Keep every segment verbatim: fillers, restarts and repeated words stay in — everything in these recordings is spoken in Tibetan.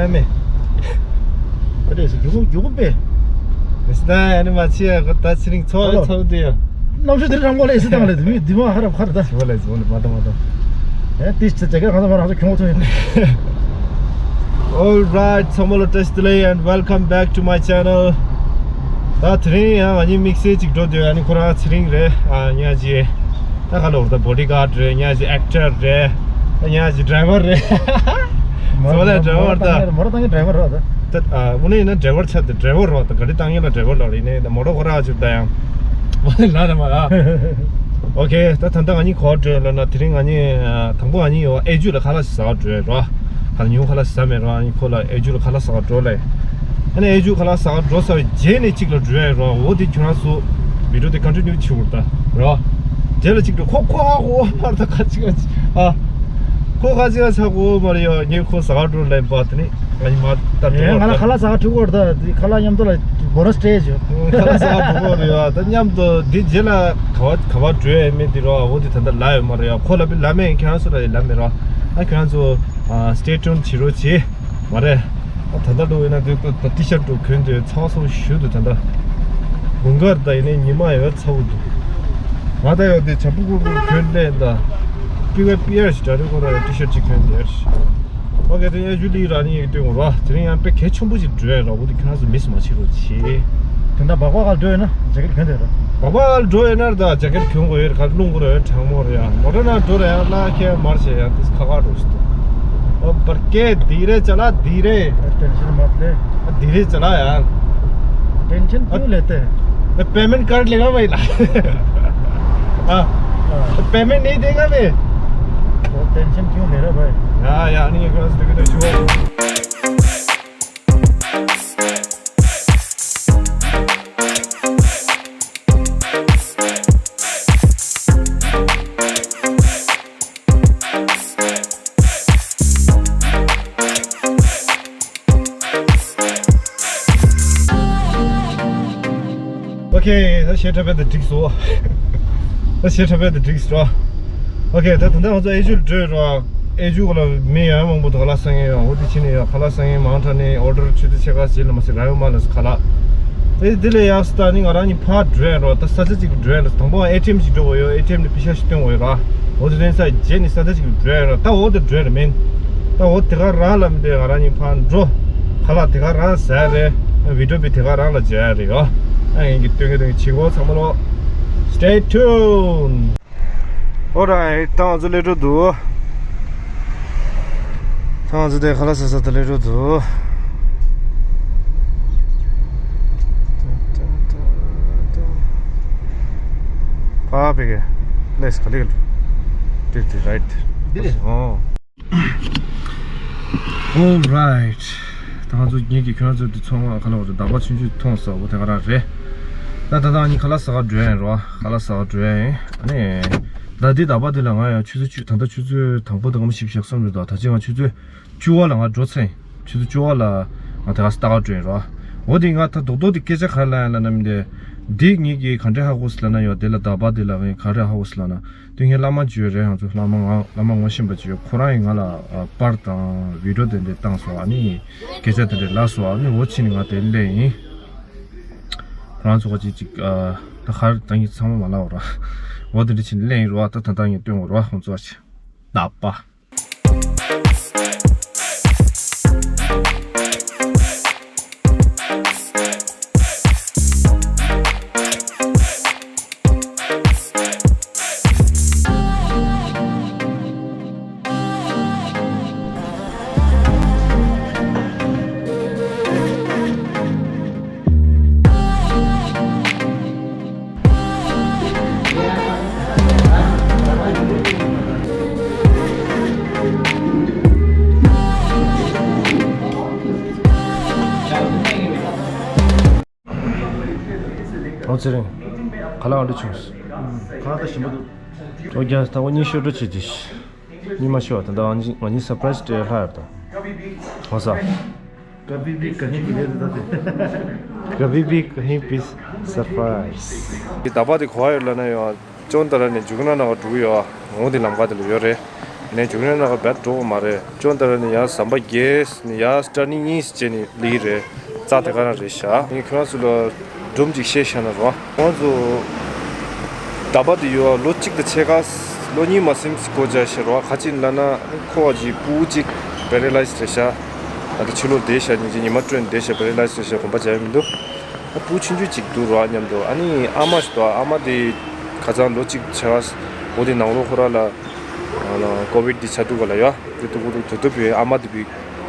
ཨ་མེ། ཨ་རེ་སུ་རྒྱུག་རྒྱུག་པས། མི་སྣ་ཨ་ནི་མ་ཆེ་ཡ་གོ་ད་ཚེ་རིང་ཚོ་ཨ་ཚོ་དེ་ཡ། གནམ་གཤིས་དེ་རང་གོ་ལས་སུ་དང་ལས་དེ་མི་དེ་མ་ཧ་རབ་ཁར་ད། ཞི་བ་ལས་ཟོ་ནི་མ་ད་མ་ད། ཨེ་ཏིས་ཚེ་ཅེ་ག་གང་ད་མ་རང་ཚོ་ཁྱོང་ཚོ་ཡིན། Alright, ཚང་མ་ལ་བཀྲ་ཤིས་བདེ་ལེགས་and welcome back to my channel. ད་དེ་རིང་ཡང་ང་གཉིས་དམིགས་བསལ་ཅིག་འགྲོ་འདོད། ཨ་ནི་ཁོ་རང་ཚེ་རིང་རེད། ཨ་ཉ་ཅི། ད་ག་ལོར་ད་བོ་ཌི་གཱཌ་རེད། ཉ་ཅི་ཨེག་ཊར་རེད། ཉ་ཅི་ཌ་རའི་ཝར་རེད། མ་ཚོ་ལ་མ་ཌ་རའི་ཝར་ད། མོ་ཊ་བཏང་མཁན་ཌ་རའི་ཝར་རེད་ད། ད་ཨ་དངོས་གནས་ཡིན་ན་ཌ་རའི་ཝར་ཆགས་ཏེ་ཌ་རའི་ཝར་རེད་ད། ག་རི་བཏང་མཁན་ལ་ཌ་རའི་ཝར་ལབ་རེད། ཡིན་ནའི་ད་མོ་ཊ་ཁོ་རང་ཅིག་ད་ཡང་མ་ལ་ལ་ད་མ་ལ། ཨོ་ཁེ། ད་ད་ལྟ་ང་གཉིས་ག་པར་འགྲོ་ཡོད་ལབ་ན། དེ་རིང་ང་གཉིས་དང་པོ་ང་གཉིས་ཡོ་ཨེ་ཇུ་ལ་ཁ་ལག་ཟ་ག་འགྲོ་ཡོད་རོ། ཁ་ལག་ཉུང་ཁ་ལག་ཟ་མེད་རོ། ཨ་ནི་ཁོ་ལ་ཨེ་ཇུ་ལ་ཁ་ལག་ཟ་ག་འགྲོ་ལབ། ཨ་ནི་ཨེ་ཇུ་ཁ་ལག་ཟ་ག་འགྲོ་ཚར་བའི་རྗེས་ནས་གཅིག་ལ་འགྲོ་ཡོད་རོ། འོ་དེ་ཁྱོད་རང་ཚོ་བི་ཌི་ཡོ་དེ་ཀོན་ཊི་ནིའུ་བྱེད་འོར་ད་རོ། དེ་ལ་གཅིག་འགྲོ་ཁོ་ཁོ་ཧ་གོ་མ་རེད་ད། ཁ་ཅིག་ཨ་ཁོ་ཁ་ཅིག་ཨ་ཆ་གོ་མ་རེད་ཡོ། ངས་ཁོ་ཟ་ག་འགྲོ་ལབ་པ་དེ་ནི། ང་ཡི་མ་ལྟར་ཨེ་ང་ལ་ཁ་ལག་ཟ་ག་འགྲོ་གོ་རེད་ད། ཁ་ལག་མཉམ་དུ་ལ་བོ་ནས་སྤྲད་བྱོས། ཁ་ལག་ཟ་ག་འགྲོ་གོ་རེད་ཡ། ད་མཉམ་དུ་འདི་རྗེས་ལ་ག་བ་ག་བ་འགྲོ་ཡ་མེད་འདི་རོ། འོ་འདི་ད་ལྟ་ལ་ཡོད་མ་རེད་ཡ། ཁོ་ལ་བི་ལ་མེད། ཁྱེད་རང་ཚོ་ལ་ཡི་ལ་མེད་རོ། ཨ་ཁྱེད་རང་ཚོ་སི་ཊེ་ཊུན་བྱེད་རོགས་བྱེད། མ་རེད། ཨ་ད་ལྟ་འགྲོ་ཡིན་ན་འདི་ད་ཊི་ཤར་ཊི་གོན་དུས་ཚ་བ་ཚ་བ་ཞུ་འདུག་ད་ལྟ་དགུན་ཁར་ད་ཡིན་ནའི་ཉི་མ་ཡོད་ཚ་བོ་འདུག་ང་ད་ཡོད་དེ་བྱ་སྤུ་གུར་གུར་གོན་ལེན་ད། པི་ཝེ་པི་ཨར་ཞིག་འདྲ་རེད། ཁོ་ར་ཡོད་ཊི་ཤར་ཊི་ཅིག་གོན་དེ་ཨར་ཞིག་ཨོ་ཁེ། དེ་ཨེ་ཇུ་ལི་ར་ནི་ཡིག་སྟོན་དགོས་ར། དེ་རིང་ཡང་དཔེ་གལ་ཆེན་པོ་ཞིག་འགྲོ་ཡ་ར། འོ་དེ་ཁྱོད་རང་ཚོ་མིས་མ་བྱེད་རོགས་བྱེད། དེ་འདྲ་སྦག་སྦག་ག་འགྲོ་ཡོད་ན་ཇེ་ཀེཊ་གྱོན་དེ་ར། སྦག་སྦག་ག་འགྲོ་ཡོད་ན་ར་ད་ཇེ་ཀེཊ་གྱོན་དགོས་ཡོད་ར། ག་རླུང་དགོས་ར་ཡོད། གྲང་མོ་ར་ཡ། མོ་ཊ་ནང་འགྲོ་ར་ཡ་ལ་ཁྱེད་མར་བྱེད་ཡ་དེ་ཁ་ཁ་འགྲོ་ཞིག་འདུག་ཨོ་བར་ཀེ་དེ་རེད་ཅ་ལག་དེ་རེད། ཨ་ཏེན་ཤན་མ་ལེ། ཨ་དེ་རེད་ཅ་ལག་ཡ། टेंशन क्यों लेते हैं? पेमेंट कर लेगा भाई ना। हाँ। पेमेंट नहीं देगा बे। तो टेंशन क्यों ले रहा भाई? हाँ यार, नहीं, एक बार से देखो तो छुआ। ཨོ་ཁེ། ད་བཤད་གྲྭ་པའི་ད་འགྲིག་སོ། ད་བཤད་གྲྭ་པའི་ད་འགྲིག་སོ། ཨོ་ཁེ། ད་ད་ལྟ་ང་ཚོ་ཨེ་ཇུ་ལ་འགྲོ་ཡོད་རོ། ཨེ་ཇུ་ག་ལ་མི་ཡང་མང་པོ་འདུག་ཁ་ལག་ཟ་མཁན་ཡོད། འོ་དེ་ཕྱིན་ནས་ཡོད། ཁ་ལག་ཟ་མཁན་མང་དྲགས་ནས་ཨོ་ཌར་ཆུ་ཚོད་ཕྱེད་ཀ་ཟིན་ལ་མ་ཟིན་རག་ཡོད་མ་ལ་ཁ་ལག་ཨེ་དེ་ལས་ཡག་སོ། ད་ནི་ང་རང་གཉིས་ཕར་འགྲོ་ཡོད་རོ། ད་ས་ཆ་གཅིག་ཏུ་འགྲོ་ཡོད་རོ། དང་པོ་ཨེ་ཊི་ཨེམ་ཞིག་འགྲོ་དགོས་ཡོད། ཨེ་ཊི་ཨེམ་ནས་པི་ཤ་ཞིག་སྟོན་དགོས་ཡོད་ར། འོ་དེ་ལས་ས་རྗེས་ནས་ས་ཆ་གཅིག་ཏུ་འགྲོ་ཡོད་རོ། ད་འོ་དེ་འགྲོ་ཡོད་ར་མིན། ད་འོ་དེ་ག་རང་ལ་མི་འདོད། ང་རང་གཉིས་ཕར་འགྲོ། ཁ་ལག་དེ་ག་རང་ཟ་རེད། བི་ཌི་ཡོ་པི་དེ་ག་རང་ལ་མཇལ་ཡ་རེད་ཡོ། ཨ་ངེད་ཀྱི་སྟོན་གྱི་སྟོན་གྱི་བྱེད་སྒོ་ཚང་མ་ལོ། Stay tuned. Alright, ད་ང་ཚོ་སླེབས་འགྲོ་འདུག་ད་ང་ཚོ་དེ་ཁ་ལག་ཟ་ས་དེ་སླེབས་འགྲོ་འདུག་ཕ་བེ་གེ་ལེས་ག་ལེ་ག་ལེ། དེ་དེ་རའིཊ། འདི་རེད། ཨོ། Alright. ད་ང་ཚོ་ངེད་ཀྱིས་ཁྱོད་རང་ཚོ་འདི་ཚོང་ཁ་ལག་འདག་པ་ཆུང་ཆུང་མཐོང་ས་འོ་དེ་ག་རང་རེད། ད་ད་ལྟ་ངེད་ཁ་ལག་ཟ་ག་འགྲོ་ཡ་ཡིན་རོ། ཁ་ལག་ཟ་ག་འགྲོ་ཡ་ཡིན། ཨ་ནི། ད་འདི་འདག་པ་འདི་ལ་ང་ཡང་ཆུ་ཚོད་བཅུ། ད་ལྟ་ཆུ་ཚོད་དང་པོ་དང་པོ་བཞི་བཅུ་ཞེ་གསུམ་རེད་དོ། ད་ཅི་ང་ཆུ་ཚོད་བཅུ་པ་ལ་ང་འགྲོ་ཚར་ཡིན། ཆུ་ཚོད་བཅུ་པ་ལ་ང་དེ་ག་ཟ་ག་འགྲོ་ཡིན་རོ། འོ་དེ་ང་ད་རྡོག་རྡོག་དེ་སྐད་ཆ་ག་རེ་ལབ་ཡ་ལབ་ན་མི་འདི། འདི་ངེད་ཀྱིས་ག་འདྲས་ཧ་གོ་སི་ལབ་ན་ཡོ། དེ་ལ་འདག་པ་འདི་ལ་ངས་ག་རེ་ཧ་གོ་སི་ལབ་ན། དེ་ངའི་བླ་མ་ཅིག་ཡོད་རེད། ང་ཚོ་བླ་མ་ང་བླ་མ་ངོ་ཤེས་པ་ཅིག་ཡོད། ཁོ་རང་གིས་ང་ལ་ཨ་པར་དང་བི་ཌི་ཡོ་དེ་འདྲས་བཏང་སོང་། ཨ་ནི་སྐད་ཆ་དེ་འདྲས་ལབ་སོང་། ཨ་ནི་འོ་ཕྱིན་ནས་ང་དེ་ལས་ཡིན། ཁོ་རང་ཚོ་ག་ཅིག་ཅིག་ཨ་ད་གར་ད་ངས་ཚང་མ་མ་ལབ་ར། འོ་དེ་འདྲས་ཕྱིན་ནས་ལས་ཡིན་རོ། ཨ་ད་ད་ད་ངས་སྟོན་དགོས་རོ། ཁོང་ཚོ་ཨ་ཅི་ད་པ། ཨོ་ཚེ་རིང་། ཁ་ལག་ཨ་འདྲ་བྱུང་། ཁ་ལག་ད་ཞིམ་པོ་འདུག་ཨོ་རྒྱ་ད་འོ་གཉིས་ཤོར་འགྲོ་བྱེད་ཀྱི། གཉིས་མ་ཤོར་བ་ད་ད་ང་གཉིས་ང་གཉིས་སར་པ་རའི་སི་སྤྲད་ལྷག་ཡོད་ད། ཧོ་ས། कभी भी कहीं भी नहीं रहता थे। कभी भी कहीं भी सरप्राइज། འདི་འདག་པ་དེ་ག་པར་ཡོད་ལབ་ན་ཡོ། ཅོན་ཏ་ར་ནས་ཇུག་ན་ན་བ་འགྲོ་གི་ཡོད། འོ་དེ་ལམ་ཁ་དེ་ལ་ཡོད་རེད། ནས་འཇུག་ནས་ནང་བེད་འགྲོ་གི་མ་རེད། ཅོན་ཏ་ར་ནས་ཡར་ཟམ་པ་བརྒྱད་ནས་ཡར་སྐྲ་ནི་གཉིས་བྱས་ནས་ལི་རེད། རྩ་དེ་ག་རང་རེད་ཤག་ངས་ཁྱོད་རང་ཚོ་ལ་སྒྲུང་ཅིག་བཤད་བཞག་ན་རོ། ཁོང་ཚོ་ད་པ་དེ་ཡོད་ལོ་གཅིག་དང་ཕྱེད་ཀ་ལོ་གཉིས་མ་ཟིན་སྒོ་བརྒྱབ་ཤག་རོ། ག་ཅི་ལབ་ན་ཁོ་བ་ཅིག་ཕུ་བོ་ཅིག་པེ་ར་ལའི་ཛི་རེད་ཤག་ད་ལྟ་ཕྱི་ལོགས་བསྡད་ཤག་ཉིན་གཅིག་ཉི་མ་སྤྲོད་ནས་བསྡད་ཤག་པེ་ར་ལའི་ཛི་རེད་ཤག་གོམ་པ་རྒྱག་ཡ་མི་འདུག་ཨ་ཕྲུ་གུ་ཆུང་ཆུང་ཅིག་འདུག་རོ། ཨ་མཉམ་དུ་ཨ་ནི་ཨ་མ་ཞིག་འདུག་ཨ་མ་དེ་ཁ་སང་ལོ་གཅིག་ཕྱེད་ཀ་འོ་དེ་ནང་ལོགས་ཁོ་རང་ལ་ཨ་ནི་ཀོ་བིད་དེ་ཆགས་འདུག་ག་ལ་ཡ་དེ་ཏུ་ཀུ་ཏུ་དུ་དུ་བའི་ཨ་མ་དེ་བི་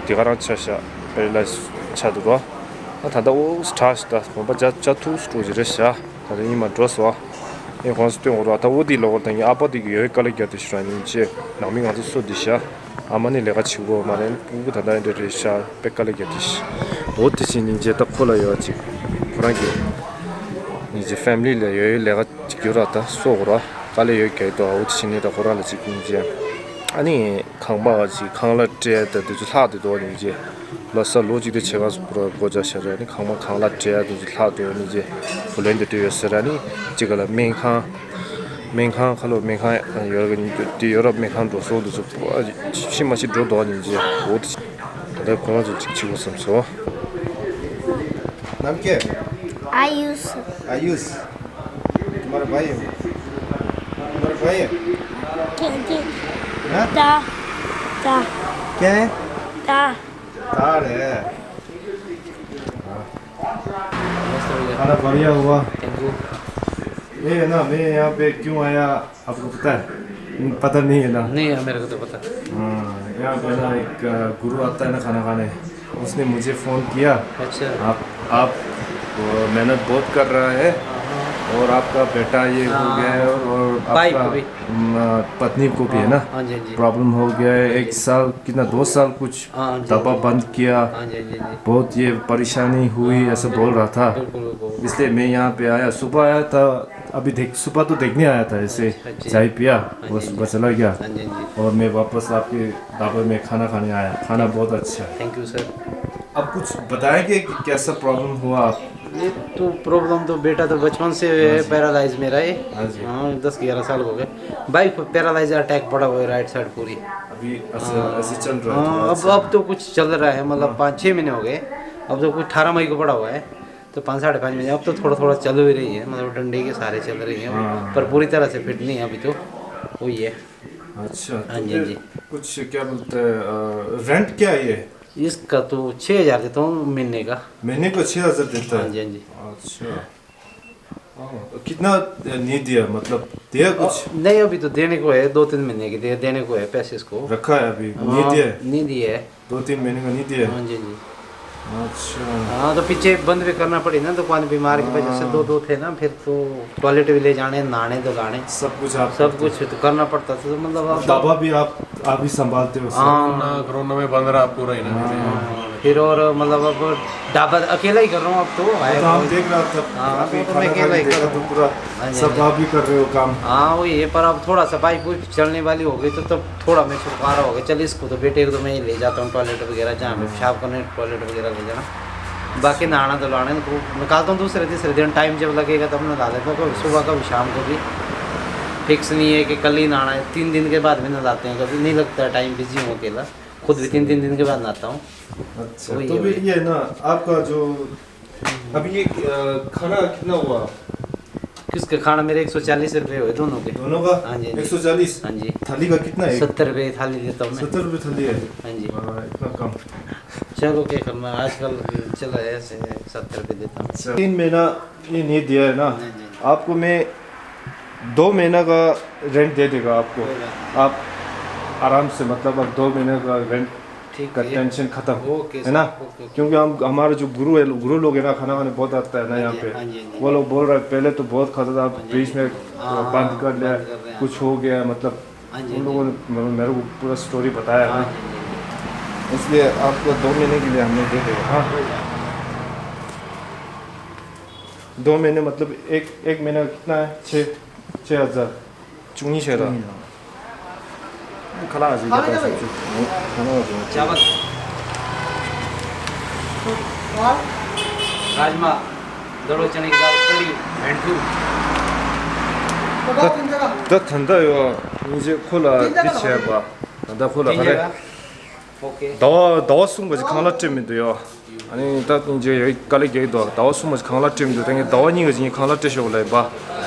དེ་ག་རང་ཆགས་ཤག་པེ་ར་ལའི་ཛི་ཆགས་འདུག་རོ། ཨ་ད་ལྟ་འོ་དྲག་ཤག་ད་གོམ་པ་རྒྱག་ཆ་ཐུག་སྤྲོ་ཞིག་རེད་ཤག་ད་ལྟ་ཉི་མ་འགྲོ་སོང་། ཨེ་ཁོང་ཚོ་སྟོན་འོ་རོ། ད་འོ་དེ་ལོག་ད་ངའི་ཨ་ཕ་དེ་གི་ཡོད་དཀའ་ལས་རྒྱག་དུ་ཤི་ར་ཉིན་ཅེ་ནང་མི་ང་ཚོ་སུ་དེ་ཤག་ཨ་མ་ནི་ལས་ཀ་བྱེད་དགོས་མ་རེད། ཕྲུ་གུ་ད་ལྟ་འདི་རེད་ཤག་དཔེ་དཀའ་ལས་རྒྱག་དེ་ཤི། འོ་དེ་ཕྱིན་ཉིན་རྗེས་ད་ཁོ་ལ་ཡོད་ཅིག་ཁོ་རང་གི་ཉིན་རྗེས་ཕེ་མི་ལི་ལ་ཡོད་ཡོད་ལས་ཀ་ཅིག་ཡོད་ར། ད་སོ་གོ་ར་དཀའ་ལས་ཡོད་རྒྱག་དོ། འོ་དེ་ཕྱིན་ནི་ད་ཁོ་རང་ལ་ཅིག་ཉིན་རྗེས་ཨ་ནི་ཁང་པ་ཅིག་ཁང་གླ་སྤྲད་ད་དེ་ཚོ་ལྷག་དེ་དོ་ཉིན་རྗེས་ལོ་ས་ལོ་གཅིག་དེ་ཕྱེད་ཀ་སུ་པུ་ར་སྒོ་ལྕགས་ཤར་ར་ནི་ཁང་པ་ཁང་གླ་སྤྲད་དེ་ཚོ་ལྷག་དེ་ཉིན་རྗེས་བུ་ལོན་དེ་སྤྲད་ཡོད་ཟེར་ར་ནི་གཅིག་ག་ལ་སྨན་ཁང་། སྨན་ཁང་ཁ་ལོ་སྨན་ཁང་ཡོད་ར་གི་ཉིན་རྒྱུ་དེ་ཡོད་ར། སྨན་ཁང་འགྲོ་སོང་དུ་ཚོ་ཤི་མ་ཤི་འགྲོ་དོ་ཉིན་རྗེས་འོ་དེ་ད་ལྟ་ཁོ་རང་ཚོ་ཅིག་ཆི་གོ་བསམ་སོ། नाम क्या है? आयुष। आयुष। तुम्हारा भाई है? तुम्हारा भाई है? के, के, हाँ? दा, दा। क्या है? दा। तार है। हाँ। मस्त हो गया। खाना बढ़िया हुआ। Thank you. ये है ना, मैं यहाँ पे क्यों आया, आपको पता है? पता नहीं है ना? नहीं है, मेरे को तो पता। हाँ, यहाँ पे ना एक, अ, गुरु आता है ना खाना खाने, उसने मुझे फ़ोन किया। अच्छा। आप, आप, अ, मेहनत बहुत कर रहा है हाँ, हाँ। और आपका बेटा ये हो हाँ, गया है हाँ। और भाई आपका, को भी। म, पत्नी को भी है हाँ, ना, हाँ जी, हाँ जी। प्रॉब्लम हो गया है। हाँ एक जी। साल, कितना, दो साल कुछ हाँ, हाँ जी, दवा हाँ जी। बंद किया। हाँ जी, हाँ जी, हाँ जी। बहुत ये परेशानी हुई, हाँ, ऐसा बोल रहा था। बिल्कुल, बिल्कुल, बिल्कुल। इसलिए मैं यहाँ पे आया, सुबह आया था, अभी देख, सुबह तो देखने आया था, ऐसे अच्छा, अच्छा। चाय पिया, हाँ वो जी, सुबह हाँ जी। चला गया। हाँ जी, हाँ जी। और मैं वापस आपके ढाबे में खाना खाने आया। खाना बहुत अच्छा है। Thank you, sir. आप कुछ बताएंगे कि कैसा प्रॉब्लम हुआ आप? ये तो प्रॉब्लम तो बेटा तो बचपन से है, हाँ जी। पैरालाइज मेरा है। हाँ जी। हाँ, दस ग्यारह साल हो गए। भाई को पैरालाइज अटैक पड़ा हुआ है राइट साइड पूरी। अभी ऐसा, हाँ। ऐसे चल रहा है हाँ, थोड़ा अब, सा। अब तो कुछ चल रहा है, मतलब, हाँ। पाँच छः महीने हो गए। अब तो कुछ अठारह मई को पड़ा हुआ है। तो पाँच, साढ़े पाँच बजे, अब तो थोड़ा थोड़ा चल भी रही है, मतलब डंडे के सहारे चल रही है, हाँ। पर पूरी तरह से फिट नहीं है अभी तो, वही है। अच्छा, हाँ तो जी, हाँ फिर जी। कुछ क्या बोलते हैं, अ, रेंट क्या है ये? इसका तो छः हज़ार देता हूँ महीने का। महीने को छः हज़ार देता है? हाँ जी, हाँ जी। अच्छा। हाँ, तो कितना नहीं दिया, मतलब दिया कुछ? अ, नहीं, अभी तो देने को है, दो तीन महीने के दे-, देने को है पैसे इसको। रखा है अभी, नहीं हाँ, दिया है? नहीं दिया है। दो तीन महीने का नहीं दिया? हाँ जी, जी। अच्छा। हाँ, तो पीछे बंद भी करना पड़ी ना, दुकान बीमार की वजह से हाँ। दो दो थे ना, फिर तो टॉयलेट भी ले जाने, नहाने धुलाने, सब कुछ आप सब करते कुछ तो करना पड़ता था, तो मतलब अब दवा भी आप, आप ही संभालते हो सब? हाँ। कोरोना, कोरोना में बंद रहा पूरा ही ना। हाँ। फिर और मतलब अब ढाबा अकेला ही कर रहा हूँ अब तो। वो तो हम देख रहा था, हाँ, आप ही वो तो मैं खाना अकेला खा ही के कर देखा रहा तो हूँ। पूरा हाँ जी, सब हाँ जी। आप ही कर रहे हो काम। हाँ, वही है, पर अब थोड़ा सा बाइक वाइक चलने वाली हो गई तो तब थोड़ा मैं छुटकारा हो गया। चल, इसको तो बेटे को तो मैं ही ले जाता हूँ टॉयलेट वगैरह, जहाँ पे पेशाब करने टॉयलेट वगैरह ले जाना। बाकी नहाना धुलाने को निकालता हूँ दूसरे तीसरे दिन, टाइम जब लगेगा तब नहा लेता हूँ, कभी सुबह, कभी शाम को भी। फिक्स नहीं है कि कल ही नहाना है, तीन दिन के बाद भी नहलाते हैं, कभी नहीं लगता है टाइम, बिजी हूँ अकेला, खुद भी तीन तीन दिन के बाद नहाता हूँ। अच्छा, वही तो है, फिर वही। ये ना, आपका जो अभी ये, अ, खाना कितना हुआ? किसका खाना? मेरे एक सौ चालीस रुपये हुए दोनों के। दोनों का? हाँ जी, हाँ जी। एक सौ चालीस? हाँ जी। थाली का कितना है? सत्तर रुपये थाली देता हूँ मैं। सत्तर रुपये थाली है? हाँ जी। वाह, इतना कम। चलो, क्या करना, आजकल चला है ऐसे, सत्तर रुपये देता हूँ। अच्छा। तीन महीना ये नहीं दिया है ना? नहीं, नहीं। आपको मैं दो महीना का रेंट दे देगा आपको। कोई बात नहीं। आप आराम से, मतलब, अब दो महीने का रेंट ठीक का है। टेंशन खत्म, ओके है सर, ना? Okay, okay. क्योंकि हम, हमारे जो गुरु है, गुरु लोग है ना, खाना खाने बहुत आता है ना हाँ यहाँ जी, पे। हाँ जी, हाँ जी। वो लोग बोल रहे हैं, "पहले तो बहुत खाता था, हाँ जी, बीच में हाँ, बंद हाँ, कर लिया, बंद कर रहे हैं। कुछ हो गया, मतलब।" हाँ जी, उन हाँ लोगों जी। ने मेरे, मेरे को पूरा स्टोरी बताया हाँ ना। जी, हाँ जी। इसलिए आपको दो महीने के लिए हमने दे दिया। हाँ। हो जाएगा। दो महीने मतलब एक, एक महीने का कितना है? छः, छः हज़ार। चुंगी छः हज़ार। खला जी, खला जी। चावल। राजमा, दड़ो चने की दाल, कढ़ी, भेंडू। ད་ད་ད་ཡོད་ཉིན་རྗེས་ཁོ་ལ་འདི་བྱས་པ། ད་ལྟ་ཁོ་ལ་ག་རེ། ཟླ་བ་ཟླ་བ་གསུམ་ག་ཅིག་ཁང་གླ་སྤྲད་མི་འདུག་ཡོ། ཨ་ནི་ད་ཐེངས་རྗེས་ཡོད་དཀའ་ལས་རྒྱག་གི་འདུག་ཟླ་བ་གསུམ་ག་ཅིག་ཁང་གླ་སྤྲད་མི་འདུག་ད་ངས་ཟླ་བ་གཉིས་ག་ཅིག་ངས་ཁང་གླ་སྤྲད་ཤོག་ལབ་ཡིན་པ།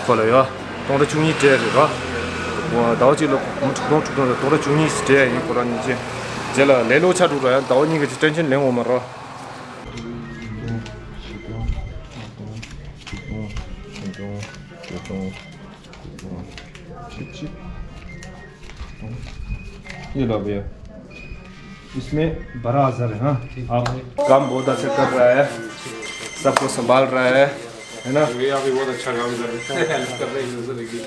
ཁོ་ལ་ཡོ། སྟོང་ཕྲག་བཅུ་གཉིས་སྤྲད་རེད་རོ། ཟླ་བ་གཅིག་ལ་དྲུག་སྟོང་དྲུག་སྟོང་རེད། སྟོང་ཕྲག་བཅུ་གཉིས་སྤྲད་ཡིན་ཁོ་རང་གཉིས་ཀྱིས། རྗེས་ལ་ལས་ལོ་ཆགས་འགྲོ་ར་ཡང་ཟླ་བ་གཉིས་ག་ཅིག་ཊེན་ཤན་ལེན་འོང་མ་རོ། ये लो भैया, इसमें बारह हज़ार है। हाँ, आप काम बहुत अच्छा कर रहा है, सबको संभाल रहा है, है ना? भैया भी बहुत अच्छा काम कर रहे हैं, हेल्प कर रहे हैं एक दूसरे की।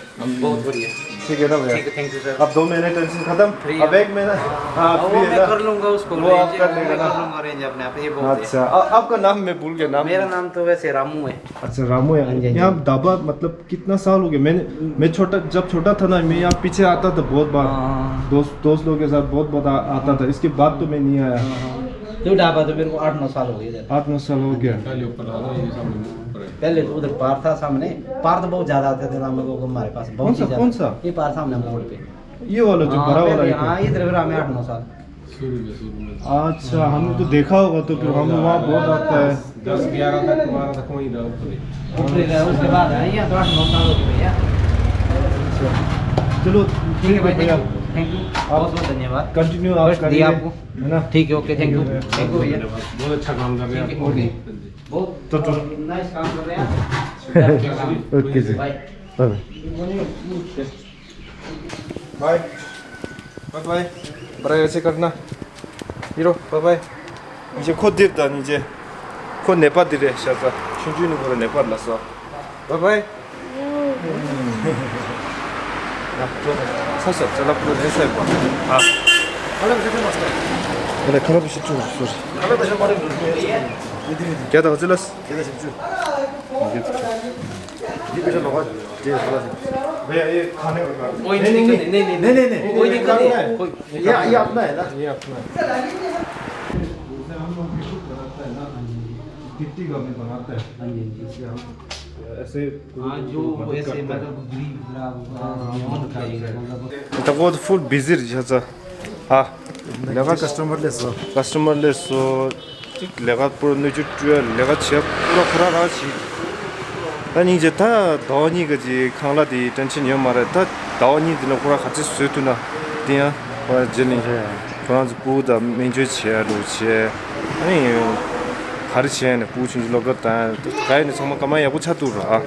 बहुत बढ़िया। ठीक है ना भैया? ठीक है, थैंक यू सर। अब दो महीने टेंशन खत्म। फ्री अब है। एक महीना। हाँ, हाँ, वो फ्री है मैं ना? कर लूंगा उसको वो आप arrange, कर वो लेगा मैं ना? कर लूंगा अरेंज अपने आप, ये बहुत है। अच्छा, आ, आपका नाम मैं भूल गया, नाम। मेरा नाम तो वैसे रामू है। अच्छा, रामू है। हाँ जी, हाँ जी। यहाँ ढाबा मतलब कितना साल हो गया? मैंने, मैं छोटा, जब छोटा था ना, मैं यहाँ पीछे आता था बहुत बार। हाँ। दोस्त, दोस्त लोग के साथ बहुत बार आ-, आता था। इसके बाद तो मैं नहीं आया। हाँ, हाँ। तो ढाबा तो मेरे को आठ नौ साल हो गए इधर। आठ नौ साल हो गया। पहले ऊपर था ना, ये सामने ऊपर है। पहले तो उधर पार था सामने, पार तो बहुत ज्यादा आते थे राम लोगों को हमारे पास, बहुत कौन सा, ही ज्यादा। कौन सा? ये पार सामने मोड़ पे। ये वाला जो हाँ, बड़ा वाला पहले, एक है। हाँ, इधर भी राम है आठ नौ साल। शुरू में, शुरू में। अच्छा, हमने तो देखा होगा तो फिर हम वहाँ बहुत आता है। दस ग्यारह तक, बारह तक वहीं रहा ऊपर ही। ऊपर ही रहा, उसके बाद है, यहाँ तो आठ नौ साल हो गए भैया। अच्छा। चलो, ठीक है भैया। Thank you. आप बहुत बहुत धन्यवाद। कंटिन्यू आप करिए, आपको। है ना? ठीक है, okay, thank you. Thank you भैया। बहुत अच्छा काम कर रहे हैं। ठीक है, ओके। बहुत तो, तो नाइस काम कर रहे हैं आप। ओके जी। Bye. Bye. Bye. Bye bye. बड़ा ऐसे करना। Hero, bye bye. 이제 곧 됐다, 이제. 곧 नेपाल दिरे शायद। 춘준이 보러 नेपाल 나서. Bye bye. 야, 저 사서 전화번호 해서 해봐. 아. 그래, 그럼 시점 소리. क्या था, हजलस? भैया, ये खाने का। कोई दिक्कत नहीं, नहीं, नहीं, नहीं, नहीं, नहीं, कोई दिक्कत नहीं। ये, ये अपना है ना? ये अपना है। गिट्टी का भी बनाता है। हाँ जी, हाँ जी। ऐसे हाँ, जो मदद ऐसे करता है। मतलब गरीब, हाँ, मदद करेगा। मतलब। तो वो तो फुल बिजी रही है। ཨ། ལས་ཀ་ཀ་སི་ཊ་མར་སླེབས་སོང་། ཀ་སི་ཊ་མར་སླེབས་སོང་། ཅིག་ལས་ཀ་པུ་ར་སྣོད་བཅུད་སྤྲོད་ལས་ཀ་བྱས་པུ་ར་ཁོ་རང་རང་བྱེད། ད་སྙིང་རྗེ། ད་ཟླ་བ་གཉིས་ཀྱི་ཁང་གླ་དེ་ཊེན་ཤན་ཡོད་མ་རེད། ད་ཟླ་བ་གཉིས་དེ་ལ་ཁོ་རང་ག་ཚོད་བཟོས་ཐུབ་ན་དེ་ཡང་ཁོ་རང་རྗེས་ལ་ཁོ་རང་ཚོ་སྤུ་གུ་དང་སྨན་བཅོས་བྱས་འགྲོ་བྱས། ཨ་ནི་ག་རེ་བྱས་ནས་སྤུ་གུ་ཆུང་ཆུང་སློབ་གྲྭ་བཏང་། ད་ག་ཡིན་ནས་ཚང་མ་སྐར་མ་ཡག་པོ་ཆགས་འདུག་ར། ཨ་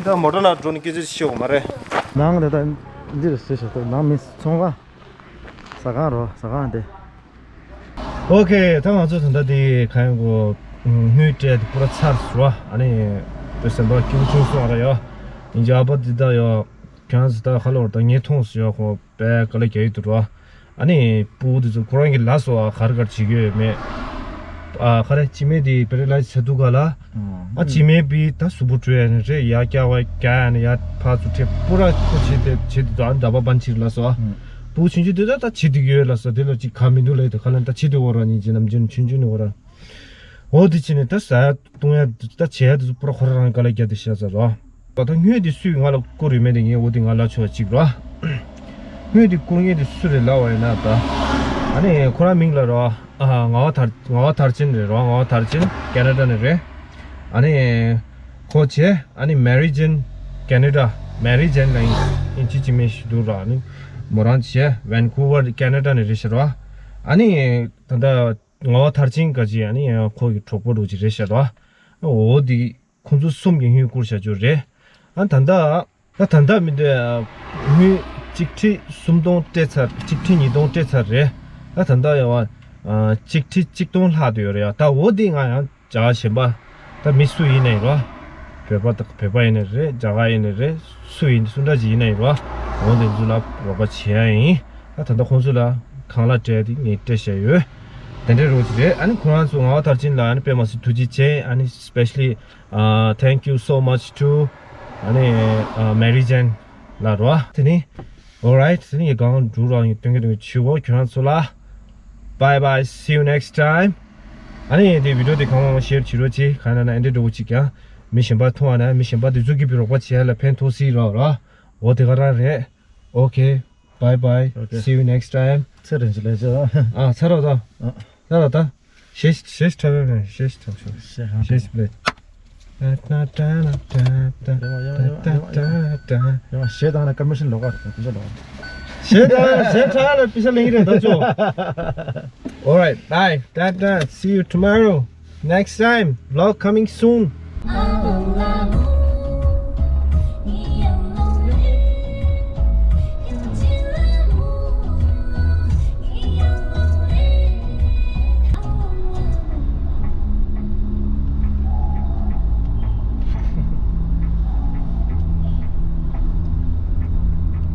ད་མོ་ཊ་ནང་འགྲོ་ནས་སྐད་ཆ་ཤོད་མ་རེད། ནང་ད་ད་འདིར་བཟོས་བཞག་ད་ནང་མི་ཚོང་ཁང་ཟ་ཁང་རོ། ཟ་ཁང་དེ། ཨོ་ཁེ། ད་ང་ཚོ་ད་ལྟ་དེ་ག་ཡང་གོ་དངུལ་སྤྲད་དེ་པུ་ར་ཚར་སོང་བ། ཨ་ནི་དེ་སེམས་པ་སྐྱིད་པོ་བྱུང་སོང་ར་ཡོ། ཡིན་གྱི་ཨ་ཕ་འདི་ད་ཡོ། ཁྱོད་ཚོ་ད་ཁ་ལོར་ད་ངས་མཐོང་སོང་ཡོ། ཁོ་དཔེ་དཀའ་ལས་རྒྱག་ཡི་འདུག་ར། ཨ་ནི་སྤུ་གུ་དེ་ཚོ་ཁོ་རང་གི་ལ་སོ་ཨ་ག་རེ་ག་རེ་བྱེད་ཀྱི་ཡོད་མེད། ཨ་ག་རེ་སྤྱི་མེད་དེ་པེ་ར་ལའི་ཛི་ཆགས་འདུག་ག་ལ། ཨ་སྤྱི་མེད་པའི་ད་གཟུགས་པོ་བྲོས་ཡ་ནི་རེད། ཡ་བཀྱག་པ་བཀྱག་ཡ་ནི་ཡ་ཕར་ཚུར་ཁྲིད་པུ་ར་ཁོ་བྱེད་དེ་བྱེད་དེ་ད་འདྲ་པ་པན་ཕྱིར་ལ་སོ་ཨ། སྤུ་གུ་ཆུང་ཆུང་དེ་ད་ད་བྱེད་དེ་ཡོད་ལ་སོ། དེ་ལ་ཅིག་ག་མི་འདུག་ལ་ཡི་དེ་ག་ལ་ད་བྱེད་དེ་འོ་ར་ནི་ཅི་ནམ་རྒྱུན་ཆུང་ཆུང་ནི་འོ་ར། འོ་དེ་བྱས་ནས་ད་ཟ་ཡ་བཏུང་ཡ་ད་བྱེད་ཡ་དེ་ཚོ་པུ་ར་ཁོ་རང་རང་དཀའ་ལས་རྒྱག་དེ་ཤ་ཟ་རོ། ད་ད་དངུལ་དེ་སུས་ང་ལ་བསྐུར་ཡོད་མེད་དེ་ངས་འོ་དེ་ང་ལ་ཆོག་ཅིག་རོ། དངུལ་དེ་བསྐུར་མཁན་དེ་སུ་རེད་ལབ་པ་ཡིན་ན་ད། ཨ་ནི་ཁོ་རང་མིང་ལ་རོ། ཨ་ངག་དབང་མཐར་ངག་དབང་མཐར་ཕྱིན་རེད་རོ། ངག་དབང་མཐར་ཕྱིན་ཀེ་ན་ཌ་ནས་རེད། ཨ་ནི་ཁོ་བྱས། ཨ་ནི་མེ་རི་ཇེན་ཀེ་ན་ཌ། མེ་རི་ཇེན་ལ་ཡིན་ཡིན་ཅི་ཅི་མེད་ཞིག་འདུག་ར། ཨ་ནི་མོ་རང་བྱས་ཝན་ཀུ་ཝར་ཀེ་ན་ཌ་ནས་རེད་ཤག་རོ། ཨ་ནི་ད་ད། ངག་དབང་མཐར་ཕྱིན་ག་ཅི་ཨ་ནི་ཁོ་གི་གྲོགས་པོ་འདྲ་ཅིག་རེད་ཤག་ར། འོ་དེ་ཁོང་ཚོ་གསུམ་གྱིས་དངུལ་བསྐུར་བྱ་རྒྱུ་རེད། ཨ་ད་ལྟ་ད་ད་ལྟ་མི་འདུག་དངུལ་གཅིག་ཁྲི་སུམ་སྟོང་སྤྲད་ཚར། གཅིག་ཁྲི་ཉིས་སྟོང་སྤྲད་ཚར་རེད། ཨ་ད་ལྟ་ཡང་བ་གཅིག་ཁྲི་གཅིག་སྟོང་ལྷག་དུ་ཡོད་རེད་ཡ། ད་འོ་དེ་ང་ཡང་། རྒྱ་གར་གཞན་པ། ད་མི་སུ་ཡིན་ནའི་རོ། བོད་པ་དང་བོད་པ་ཡིན་ནའི་རེད། རྒྱ་གར་ཡིན་ནའི་རེད། སུ་ཡིན་སུ་འདྲ་ཅིག་ཡིན་ནའི་རོ། འོ་དེ་ཚོ་ལ་རོགས་པ་བྱེད་ཡ་ཡིན། ད་ད་ལྟ་ཁོང་ཚོ་ལ་ཁང་གླ་སྤྲད་དེ་ངས་སྤྲད་བཞག་ཡོད། དེ་འདྲའི་རོགས་ཅིག་རེད། ཨ་ནི་ཁོ་རང་ཚོ་ངག་དབང་མཐར་ཕྱིན་ལ་ཨ་ནི་དཔེ་མ་སྲིད་ཐུགས་རྗེ་ཆེ། ཨ་ནི་especially uh, thank you so much to ཨ་ནི་uh, Mary Jane ལ་རོ། དེ་ནི། Alright, དེ་ནི་ཡི་གང་འགྲུ་རང་ཡི་སྟོན་གི་སྟོན་གི་ཆུ་བོ་ཁྱོད་རང་ཚོ་ལ། Bye bye, see you next time. ཨ་ནི་དེ་བི་ཌི་ཡོ་དེ་གང་མང་མང་ཤེར་བྱེད་རོགས་གྱིས། གང་ན་ན་ཨེ་འདྲ་འགྲོ་གི་ཅིག་ཀྱང་མི་གཞན་པ་མཐོང་བ་ན་མི་གཞན་པ་དེ་ཚོ་གིས་བི་རོགས་པ་བྱེད་ཡ་ལ་ཕན་ཐོགས་སྲིད་རོགས་རོ། འོ་དེ་ག་རང་རེད། Okay, Bye bye. Okay. See you next time. ཚེ་རིང་ཞིག་ལས་ཅི། ཨ་ཚ་རོགས་ད། ཨ། ཚ་རོགས་ད། ཞེས་ཞེས་ཁྲ་བའི་ཞེས་ཁྲ་ཞེས་ཞེས་པ་ལས། ཞེས་དང་ན་ཀ་མི་ཤན་ལོག་ག་དེ་ཚོ་ལོག་ཞེས་དང་ཞེས་ཁྲ་ལ་པི་ཤ་ལེང་རེད་ད་ཚོ། All right, bye. Tata. See you tomorrow. Next time. Vlog coming soon.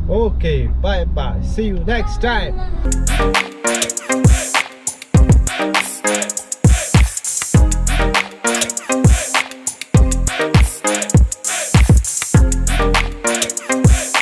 Okay, bye bye. See you next time.